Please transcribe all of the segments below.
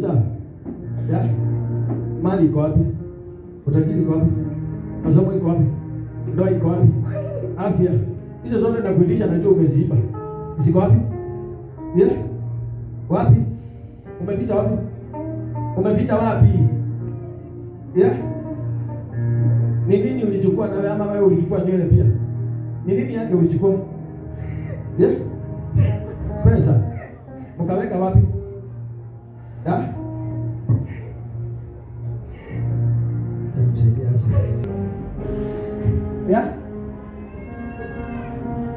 Sawa? Ya? Mali iko wapi? Utajiri iko wapi? Masomo iko wapi? Ndoa iko wapi? Afya. Hizo zote nakuitisha, najua umeziiba. Ziko wapi? Yeah? Wapi? Umeficha wapi? Umeficha wapi? Yeah? Ni nini ulichukua na ama wewe ulichukua nywele pia? Ni nini yake ulichukua? Yeah? Pesa. Mkaweka wapi? Ya? Ya?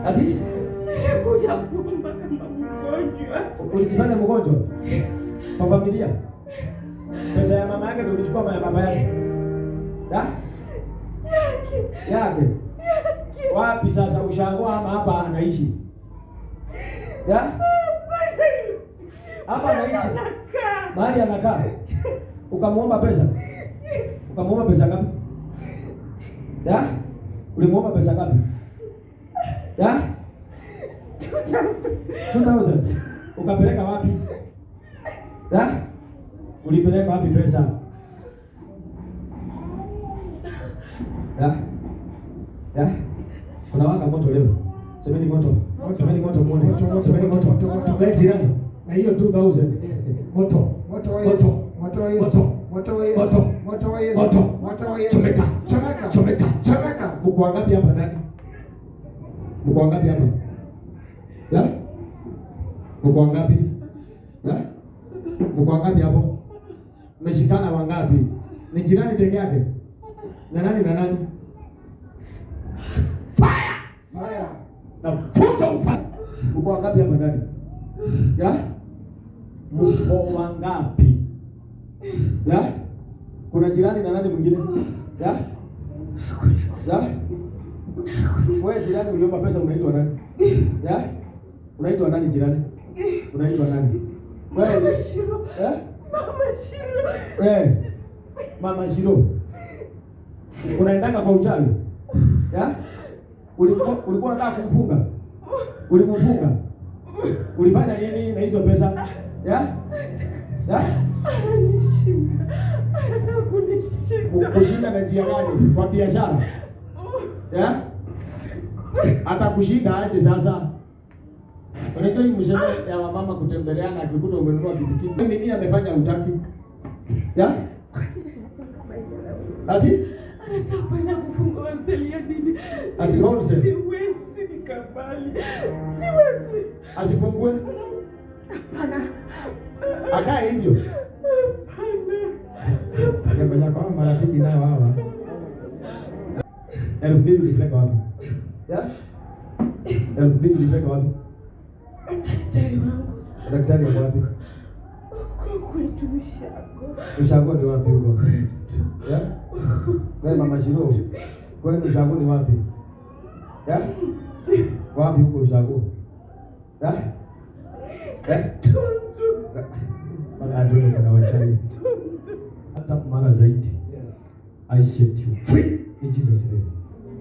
Ati? Nilikuja kuomba kama mgonjwa. Ulijifanya mgonjwa? Kwa familia? Pesa ya mama yake ndio ulichukua ama ya baba yake? Ya? Yake. Yake. Yake. Wapi sasa ushango ama hapa anaishi? Ya? Hapa anaishi. Anakaa. Mahali anakaa. Ukamuomba pesa? Ukamuomba pesa ngapi? Ya? Ulimuomba pesa ngapi? Ya? 2000. Ukapeleka wapi? Ya? Ulipeleka wapi pesa? Ya? Ya? Kuna waka moto leo. Semeni moto. Semeni moto muone. Semeni moto. Wewe jirani. Na hiyo 2000. Moto. Moto wa Yesu. Moto. Moto wa Yesu. Moto. Moto wa Yesu. Moto. Moto wa Yesu. Moto. Moto wa Yesu. Chomeka. Chomeka. Chomeka. Chomeka. Mko wangapi hapa ndani? Mko wangapi hapa? Ya? Mko wangapi? Ya? Mko wangapi hapo? Mmeshikana wangapi? Ni jirani peke yake? Na nani na nani? Fire! Fire. Na vunja ufa. Mko wangapi hapa ndani? Ya? Mko wangapi? Ya? Kuna jirani na nani mwingine? Ya? Ya? Wewe jirani uliomba pesa unaitwa nani? Ya? Unaitwa nani jirani? Unaitwa nani? Wewe Mama Shiro. Eh? Mama Shiro. Eh. Mama Shiro. Unaendanga kwa uchawi? Ya? Ulikuwa unataka kumfunga? Ulimfunga? Ulifanya nini na hizo pesa? Ya? Ya? Ananishinda. Anataka kunishinda. Kushinda na njia gani? Kwa biashara? Ya? Atakushinda aje sasa? Unajua hii msemo ya wamama kutembeleana akikuta umenunua kitu kipya. Nini amefanya utaki? Ya? Ati? Anataka kwenda kufunga wholesale ya nini? Ati wholesale? Siwezi nikabali. Siwezi. Asifungue? Hapana. Akae hivyo. Hapana. Hapana. Kwa marafiki nao hawa. 2000 ulipeleka wapi? Ya? 2000 ulipeleka wapi? Daktari wangu. Daktari wako wapi? Kwa kwetu Ushago. Ushago ni wapi huko? Ya? Wewe Mama Shiro. Kwenu Ushago ni wapi? Ya? Wapi huko Ushago? Ya? Ya? Tundu. Bana adui kuna wachawi. Hata mara zaidi. Yes. I set you free in Jesus name.